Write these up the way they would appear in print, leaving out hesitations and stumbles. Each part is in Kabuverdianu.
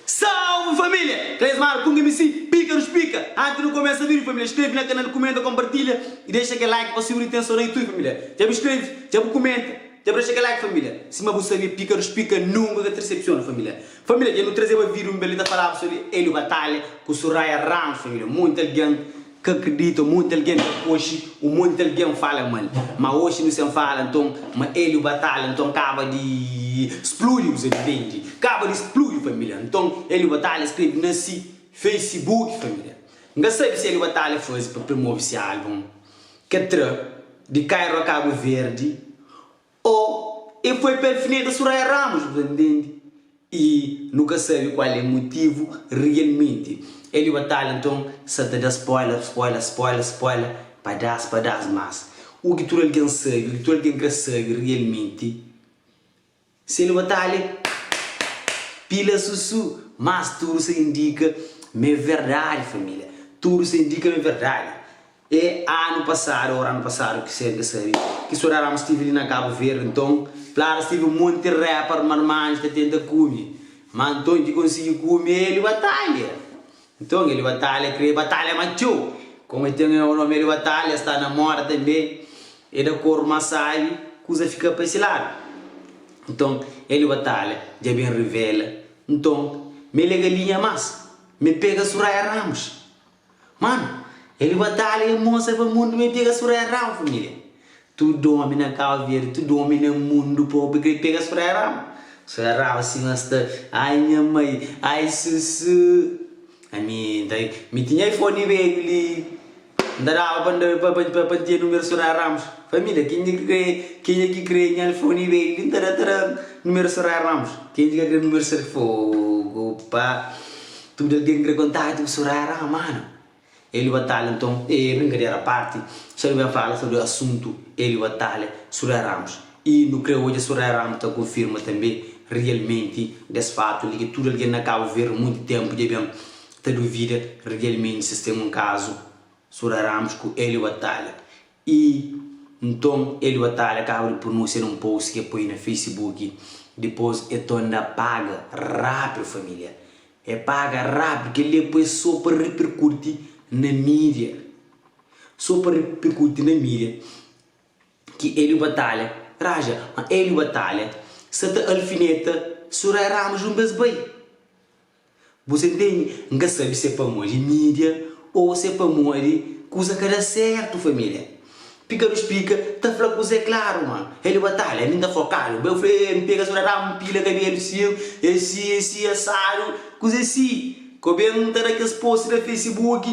Salve família! Cleismar Kung MC, pika nos pika! Antis nu kumesa vídeo família, skreve na kanal, kumenta, kompartilha i dexa kel like pa subi tenson na youtube família. Dja bu skreve, dja bu kumenta, dja bu dexa kel like família. Sima bu sabe pika nos pika nunka ka ta decepciona família. Família, dja nu trazeba vídeo un bel li ta falaba sobri Hélio Batalha ku Soraya Ramos família. Monti algen Ka kridita, un monti algen ta koxi, un monti algen fala mal. Ma oxi nu sen fala nton ma Hélio Batalha nton kaba di spludi bu sa ntende? Kaba di spludi familia. Nton Hélio Batalha skrebe na si Facebook familia. N ka sabe si Hélio Batalha faze pa promove si album ke tra di Cairo a Cabo Verde O e foi pa alfineta Soraya Ramos, bu ta ntende? I nu ka sabe kual é mutivu rialmenti. Hélio Batalha nton sa ta da spoiler, spoiler, spoiler, spoiler, padás, padás, mas u ki tudu algen sabe, u ki tudu algen kre sabe rialmenti, si Hélio Batalha pila susu, mas tudu sa indika ma é verdadi família, tudu sa indika ma é verdadi. É anu pasadu or anu pasadu ki sen ka sabe ki Soraya Ramos stive li na Cabo Verde nton fladu stive un monti rapper marmanju ta tenta kume ma nton ki konsigi kume é Hélio Batalha nton Hélio Batalha kre batalha ma txeu komu el ten o nomi Hélio Batalha sta na moda tanbe é da koru ma sabi kuza fika pa esi ladu nton Hélio Batalha dja ben rivela nton ma el é galinha mas ma el pega Soraya Ramos. Mano, el batalha e mostra pa mundu ma el pega Soraya Ramo família. Tudu omi na Cabo Verde, tudu omi na mundu propi kre pega Soraya Ramo. Soraya Ramo sima sta, ai nha mai, ai susu. Ami nta, mi tinha iPhone bedju li, nta daba pa nda pa pa pa ntinha numeru Soraya Ramos. Família, kenha ki kre, kenha ki kre nha iPhone bedju li nta da ta da numeru Soraya Ramos. Kenha ki ka kre numeru Soraya, fogo pa. Tudu algen kre kontadu ku Soraya Ramos, manu. Hélio Batalha nton, e brinkadera a parti, sa nu ben fala sobri asuntu Hélio Batalha, Soraya Ramos. I nu kre odja Soraya Ramos ta konfirma tanbe rialmenti des fatu li ki tudu algen na Kabu Verdi munti tenpu dja ben ta duvida rialmenti si es ten un kazu Soraya Ramos ku Hélio Batalha. I nton Hélio Batalha kaba di prunúnsia na un post ki el poi na Facebook, dipôs el torna paga rápidu família. El paga rápidu, kel-li el poi sô pa riperkuti na mídia, sô pa riperkuti na mídia ki Hélio Batalha raja. Ma Hélio Batalha sa ta alfineta Soraya Ramos un bês bai. Bu sa ntende? N ka sabe si é pamodi mídia ô si é pamodi kuza ka da sértu família. Pika dus pika ta fla kuza é klaru ma el batalha ami N ta fokadu Bai fla ê N pega sodadá N pila kabelu si é si é si asadu kuza é si Ko ben N ta da kes post na facebook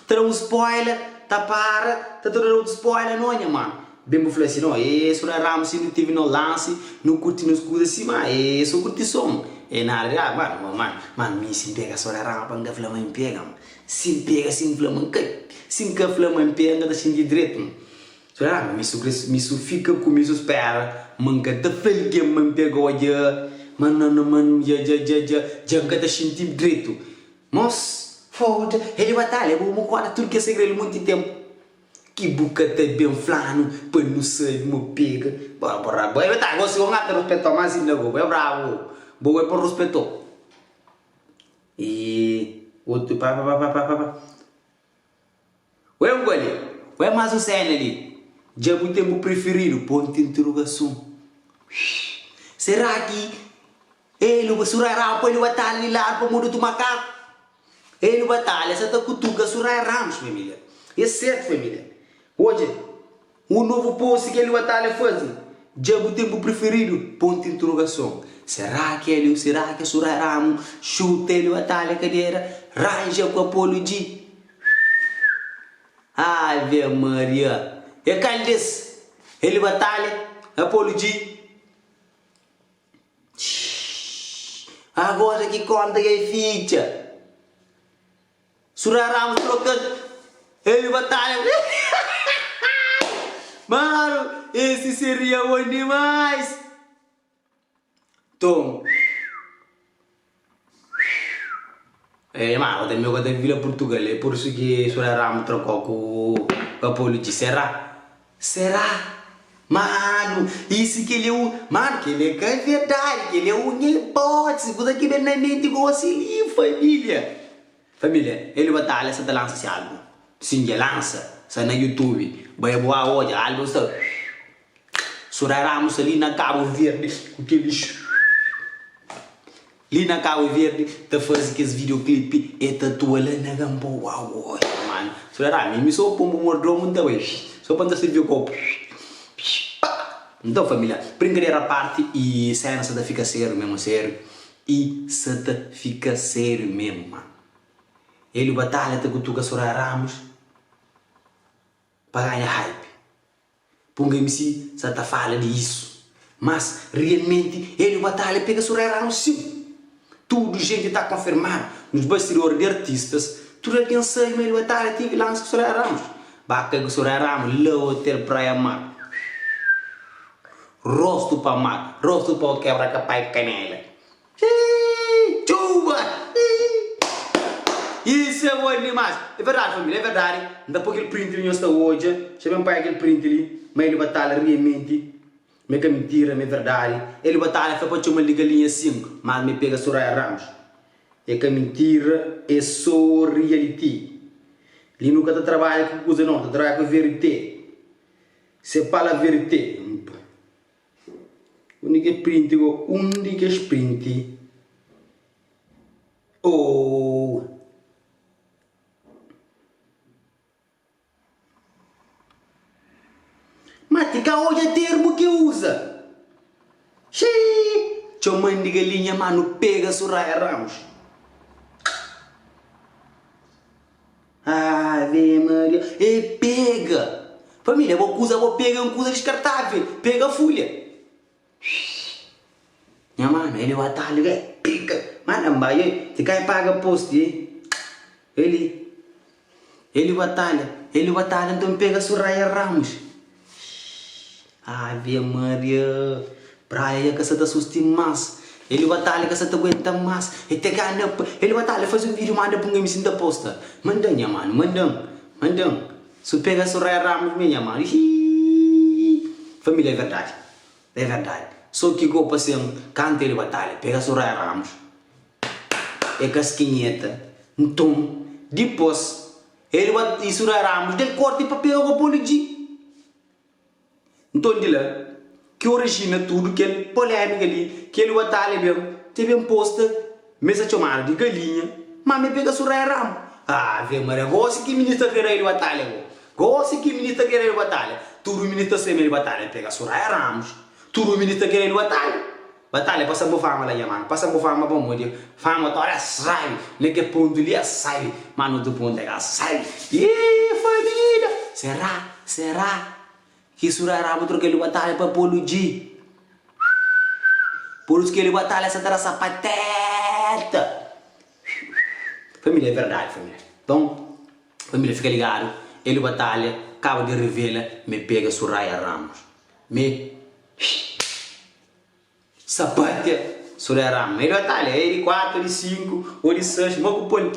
ta da un spoiler ta para ta torna da otu spoiler no nha mano. Ben bu fla si no e so da ramo si nu tevi no lansi nu curti nos kuza si ma e so curtison e nada di ah mano mano mano mi si npega so da ramo pa nka fla ma npega ma si npega si nfla ma nka si nka fla ma npega nka ta xinti dretu ma so da ramo mi su kre mi su fika ku mi su spera ma nka ta fla algen ma npega odja ma no no ma dja dja dja dja dja nka ta xinti dretu mos foda el batalha bo bu konta tudu kes segredu monti tempu. Ki bu ka ta ben flanu pa nu sabi ma pega Bo bo ra bo ta gosi bo ngata ruspetau mas inda bo bo é brabu bo bo é pa ruspetau E otu pa pa pa pa pa pa Oi nkuali oi mas un sena li Dja bu ten bu preferidu pontu interogason Sera ki el bu surarau pa el batalha di ladu pa muda otu makaku. Hélio Batalha sa ta kutuka Soraya Ramos família. É sertu família. Odja un novu post ki Hélio Batalha faze. Dja bu ten bu prifiridu? Pontu interogason. Será ki Hélio, será ki Soraya Ramos xuta Hélio Batalha kadera? Ranja ku Apolo G. Ave Maria! É kal des? Hélio Batalha, Apolo G. Agora ki konta ki é fitxa Suraya Ramos troka el batalha Mano, esse seria bom demais Tom É, ma bo tanbe bo ta vive na Purtugal, é pur isu ki Soraya Ramos trokau ku Apolo G. Será? Será? Manu, i si kel-li é un. Manu, kel-li é ka verdadi, kel-li é un ipótisi, kuza ki ben na menti gosi li. Família! Família, Hélio Batalha sa ta lansa se álbum. Sim, dja lansa. Sta na YouTube. Bai bo a odja, álbum sta. Soraya Ramos sta li na Cabo Verde ku kel li na Cabo Verde ta faze kes videoclip e ta atua la na Gamboa. Odja mano. Soraya Ramos, mi so pon bu mordomu nta bai. So pa nta sirbi kopu. Pa! Nton família, brinkadera a parti i sena sa ta fika sériu mesmu sériu. I sa ta fika sériu mesmu mano. Hélio Batalha ta kutuka Soraya Ramos pa ganha hype. Punga MC sa ta fala di isu. Mas realmenti Hélio Batalha pega Soraya Ramos sim. Tudu jenti ta konfirmadu. Nos bastidor di artistas, tudu algen sabi ma Hélio Batalha tivi lansa ku Soraya Ramos. Ba kai ku Soraya Ramos la hotel Praia Mar. Rostu pa mar, rostu pa kebra ka pai kanela. Ii txuba ii Isso é bom dimas. É verdade família, é verdade. N ta poi kel print li nhos ta odja. Xa ben pai kel print li ma Hélio Batalha realmenti ma é ka mintira, ma é verdade. Hélio Batalha fla pa txoma-l di galinha sim, mas ma é pega Soraya Ramos. É ka mintira, é so reality. Li nu ka ta trabadja ku kuza não, ta trabadja ku verite. C'est pas la vérité. Undi ki print go? Undi ki es print? Oh! Ma ti ka odja termu ki uza. Xii! Txoman di galinha ma nu pega Soraya Ramos. Ave Maria, e pega! Família, bo kuza bo pega é un kuza descartável, pega fulha. Nha mano, ele o atalho é pica. Manda mbai, ei, ti kai paga post, ei. Ele, ele o atalho, ele o atalho, então pega Soraya Ramos. Ave Maria, Praia ka sa ta susti más Hélio Batalha ka sa ta guenta más E te gana pa Hélio Batalha faze un vídeo manda pa un MC N ta posta Manda-m nha manu, manda-m, manda-m Su pega Soraya Ramos mê nha manu Ihii Família é verdadi, é verdadi So ki go pa sen kantu Hélio Batalha pega Soraya Ramos É kaskinheta Nton, dipôs Hélio i Soraya Ramos del korti pa pega ku Apolo G. Nton di la ki orijina tudu kel polémika li, kel batalha ben te ben posta mesa txomadu di galinha, má mi pega Soraya Ramo. Ave Maria, gosi ki minista kre rei di batalha go? Gosi ki minista kre rei di batalha? Tudu minista sai mei di batalha pega Soraya Ramos, tudu minista kre rei di batalha. Batalha pasa bu fama la nha mano, pasa bu fama pamodi fama tora é sabi, na ke pontu li é sabi, ma na otu pontu é ka sabi. Ih família, será, será ki Soraya Ramos troka el batalha pa Polu G? Pur isu ki el batalha sa ta da sapateta. Família é verdadi família. Nton família fika ligadu, el batalha kaba di revela ma el pega Soraya Ramos. Me. Sapatia Surya Rama El batalha é di 4 di 5 ou di 6 ma ku pol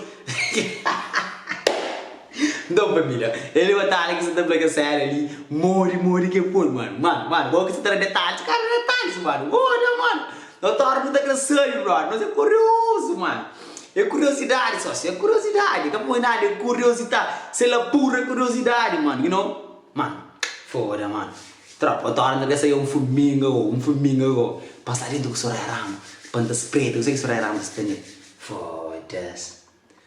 Nton família El batalha ki sa ta fla kel série li Modi modi ke pol mano Mano mano bo ki sa ta da detalhis Ka da detalhis mano Odja mano No tora nu ta kre sabi brother Nos é kuriozu mano É kuriosidadi sósiu é kuriosidadi Ka poi nada é kuriozitadi Se la pura kuriosidadi mano You know Mano foda mano. Tropa, otu ora N ta pensa é un furminga go, un furminga go Pasa dentu ku Soraya Ramos pa N ta spreta, kuzê ki Soraya Ramos ta spreta? Foda-s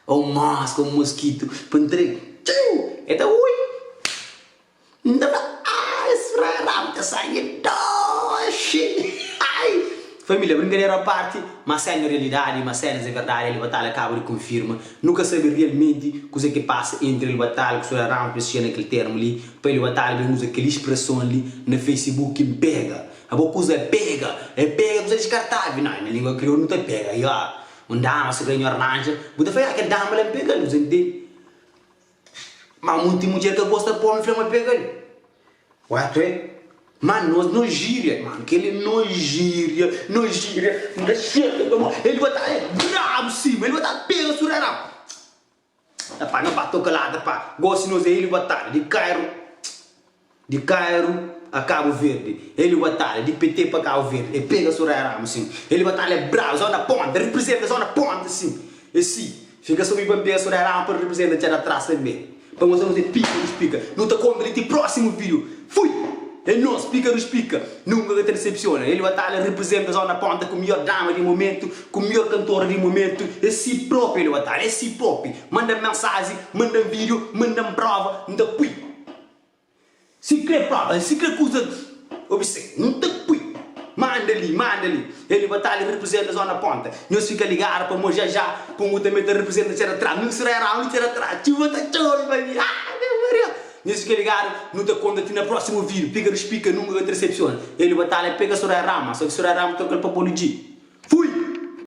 Ou un moska, un moskitu pa N tra txiu! El ta ui! N ta fla, ai Soraya Ramos ta sangi doxi! Ai! Família, brinkadera a parti, ma sena realidadi, ma senas é verdadi, El Batalha kaba di konfirma Nu ka sabe realmenti kuzê ki pasa entri El Batalha ku Soraya Ramos pa es txiga na kel termu li, pa El Batalha ben uza kel spreson li na Facebook ki N pega. Abo kuza é pega, é pega kuza diskartável. Nau, na língua kriolu nu ta pega. Ya, un dama si kre nhu arranja, bu ta fla, ya kel dama la N pega-l, bu sa ntende? Ma munti mudjer ka gosta pa omi fla ma pega-l. Watu é? Ma nos no gíria, mano, kel-li no gíria, no gíria, N ta xerta pa mo, el ba ta é brabu sima, el ba ta pega su rarau. Pá, no pa toka lata, pá, gosi nos é Hélio Batalha, di Kairu, di Kairu a Kabu Verdi, Hélio Batalha, di PT pa Kabu Verdi, é pega su rarau, sim, Hélio Batalha é brabu, zona ponta, representa zona ponta, sim. É si, fika so mi pa N pensa Soraya Rama pa representa txada tras tanbe. Pa mostra nos é pika nos pika. Nu ta konta li ti prósimu vídiu. Fui! É nos, pika nos pika. Nunka ka ta disepsiona. Hélio Batalha representa Zona Ponta ku midjor dama di momentu, ku midjor kantora di momentu. É si propi Hélio Batalha, é si propi. Manda-m mensazi, manda-m vídiu, manda-m prova, N ta pui. Si kre prova, si kre kuza, obi se, N ta pui. Manda li, manda li. Hélio Batalha representa Zona Ponta. Nhos fika ligadu pamo já já Pungu tanbe ta representa Txera Trás. Mi ku Soraya Ramos di Txera Trás. Txuba ta txobe pa mi. Ave Maria! Nhos fika ligadu, nu ta konta ti na prósimu vídiu. Pika rispika, nunka ka ta resepsiona. Hélio Batalha pega Soraya Ramos, só ki Soraya Ramos troka-l pa Bolo Dji.